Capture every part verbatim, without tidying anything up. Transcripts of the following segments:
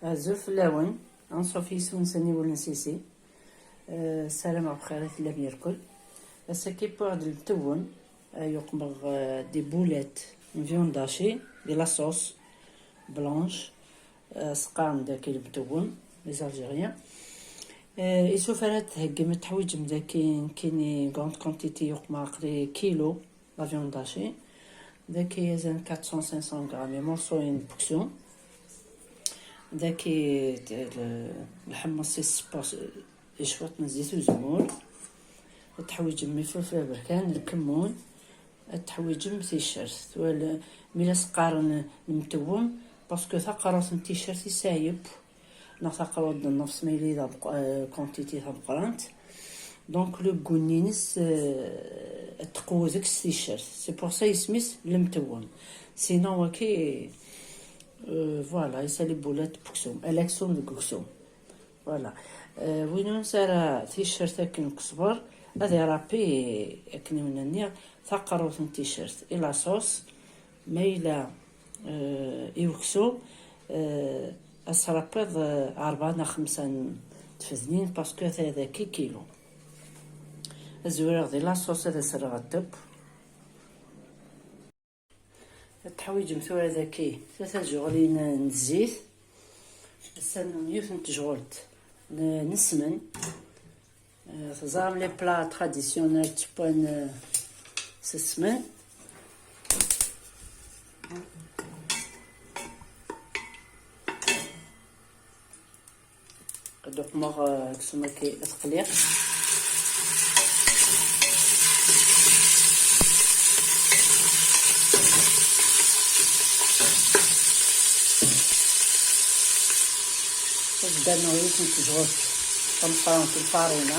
Azul fell-awen, anṣuf yes-wen s aniwel n Sisi. Eh, ssarameɣ bxir i tellam irkel. Ass-agi wwiɣ-d lemtewwen, eh, yuqmeɣ, eh, des boulettes n viande hachée, di la sauce blanche, eh, s-qqaren daki lemtewwen, les Algériens. Eh, isuf ara d-theggim, ad teḥwiǧem daki nekkini grande quantité, yuqmeɣ aqli kilo, la viande hachée. Daki azal quatre cents, cinq cents grammes, imuṛṣuyen n weksum. Daki d-, l-, lḥemmeṣ, s-, s-, cwiṭ n zzit uzemmur. Ad teḥwiǧem ifelfel aberkan, lkemmun. Ad teḥwiǧem ticcert. Wala, mi la s-qqaren lemtewwem, parce que taqerrut n ticcert i sɛib, neɣ taqerrut d nnefs ma yili d ameq-, eh, quantité tameqqrant. Donc, le goût-nni-ines, eh, ad teqwu deg-s ticcert. C'est pour ça isem-is lemtewwem. Sinon, waki, eh, voilà, yesɛa les boulettes n weksum, alaksum deg weksum. Voilà. Eh, win ur nesɛi ara ticcert akken deg uṣber, ad irapi, akken i wen-nniɣ, taqerrut n ticcert i la sauce, ma yella, eh, i weksum, eh, ad s-trapiḍ, eh, rebɛa neɣ xemsa n tfednin, parce que ata daki kilo. Ad zwireɣ di la sauce, ad as-rreɣ ṭṭeb. Ad teḥwiǧem tura daki tlata tjeɣlin n zzit, ass-a yiwet n tejɣult n, n ssmen. Eh, teẓram les plats traditionnels ttewwan, eh, s ssmen. Ad uqmeɣ, eh, aksum-agi ad t-qliɣ. Ad d-rnuɣ yiwet n tejɣelt tameqqrant n lfarina,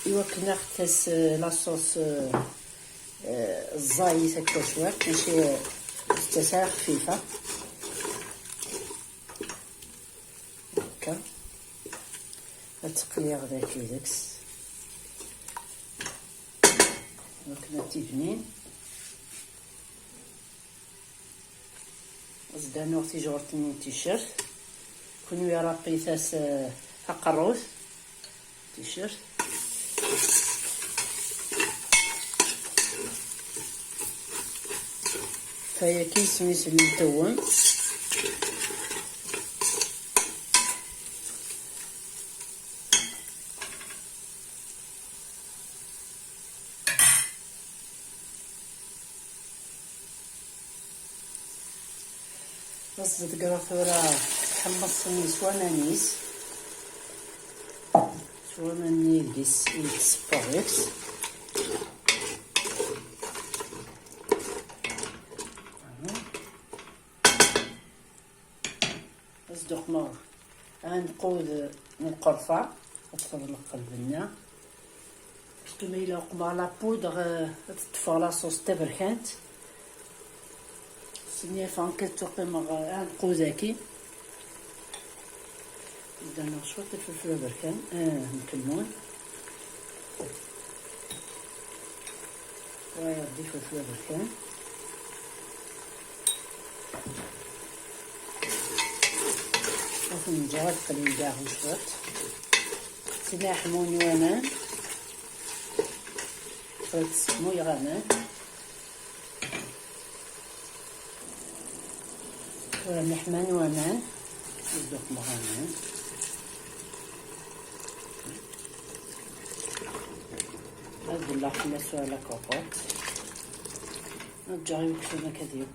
iwakken ad aɣ-tas, eh, la sauce, eh, eh, ẓẓayet akka cwiṭ, mačči, eh, tettas ara xfifa. Akka. Ad teqliɣ daki deg-s. Akken ad tibnin. Ad d-rnuɣ tijɣelt-nni n ticcert. Kunwi rapit-as, eh, taqerrut. Ticcert. Fayaki isem-is lemtewwem. Ad ẓẓedgeɣ tura tḥemmeṣ-nni s waman-is, s waman-nni i deg-s, i deg-s sseffaɣ deg-s. Ad s-d-uqmeɣ anqud n lqerfa, ad txedmeḍ qelb-nni. Parce que ma yella uqmeɣ la poudre, eh, ad teṭṭfeɣ la sauce taberkant. Sini ɣef anka tuqimeɣ, eh, anqud-agi. Ad d-rnuɣ cwiṭ ifelfel aberkan, eh, n kemmun. Wayeḍ d ifelfel aberkan. Ad ten-ǧǧeɣ ad qlin daɣen cwiṭ. Sina ḥmun waman. Ad smuyeɣ aman. Tura miḥman waman. Ad d-uqmeɣ aman. Ad d-lleɣ fell-as tura la cocotte. Ad ǧǧeɣ i weksum akka ad yeww.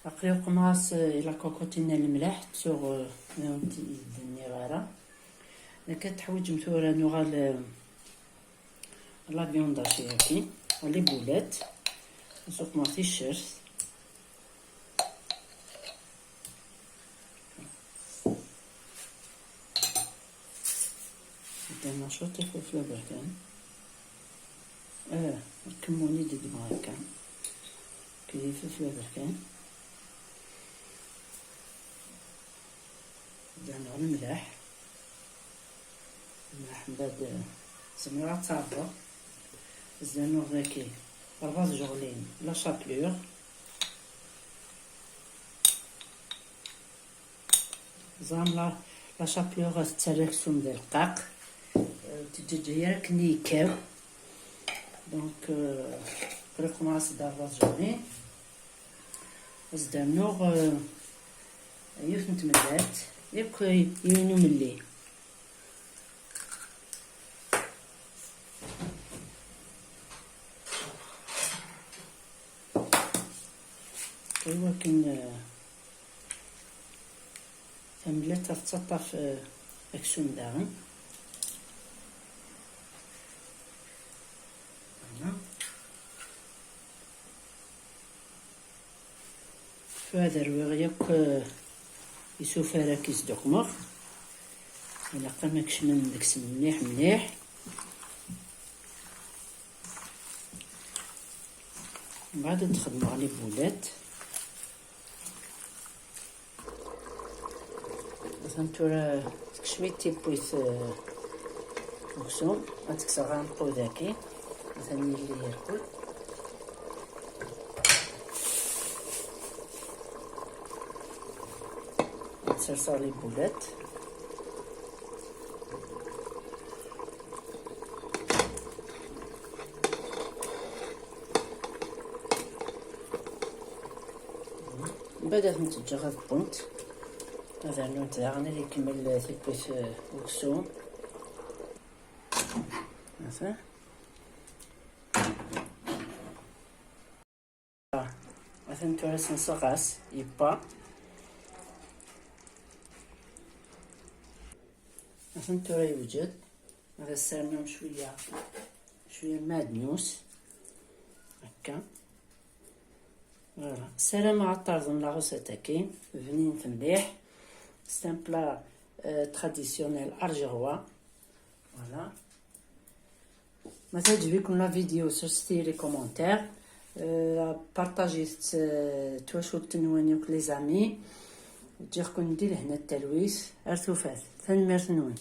Aql-i uqmeɣ-as i la cocotte-nni lemleḥ, ttuɣ, eh, ur tent-id-nniɣ ara. Nekk ad teḥwiǧem tura nuɣal, eh, la viande hachée-agi, les boulettes, ad uqmeɣ ticcert. Dana cwiṭ ifelfel aberkan. Ah, kemmuni d dmeɣ akka. Kdi ifelfel aberkan. Dana lemleḥ. Lemleḥ mbaɛd, eh, zemreɣ ad tɛebbeɣ. Zdanuɣ daki. Rrbaḍ jeɣlin, la chapelure. Ẓam la, la chapelure tettarra aksum d rqaq. Euh, teǧǧeǧǧa ara akken yekkaw. Donc, euh, qriqum as-d rrbaḍ jeɣlin. As-d-rnuɣ, euh, yiwet n tmellalt, yakk yiwen umelli. Iwakken, euh, tamellalt ad tettaṭṭaf, euh, aksum daɣen. Voilà. Tura ad rwiɣ yakk, euh, isufar-agi sdukmeɣ. Ilaq ad kecmen deg-sen mliḥ mliḥ. Mbeɛd ad d-xedmeɣ les boulettes. Atan tura tekcem-itt tiwwit, eh, uksum. Ad tt-kkseɣ ɣer lqud-agi. Atan yelli yerkul. Ad serseɣ les boulettes. Mbeɛd ad tent-ǧǧeɣ ad wwent. Ad rnunt daɣen ad ikemmel tiwwit, eh, uksum. Atan. Atan tura senseɣ-as, yebba. Atan tura yewjed. Ad as-rnuɣ cwiya, cwiya n maɛdnus. Akka. Voilà. Ssarameɣ ad terẓem la recette-agi. Bnin-t mliḥ. C'est un plat, euh, traditionnel algérois. Voilà. Ma teɛǧeb-iken la vidéo, sers-iyi les commentaires. Euh, partagez-t, euh, twacult-nwen akk les amis. Ǧǧiɣ-ken di lehna d talwit. Ar tufat. Tanemmirt-nwen.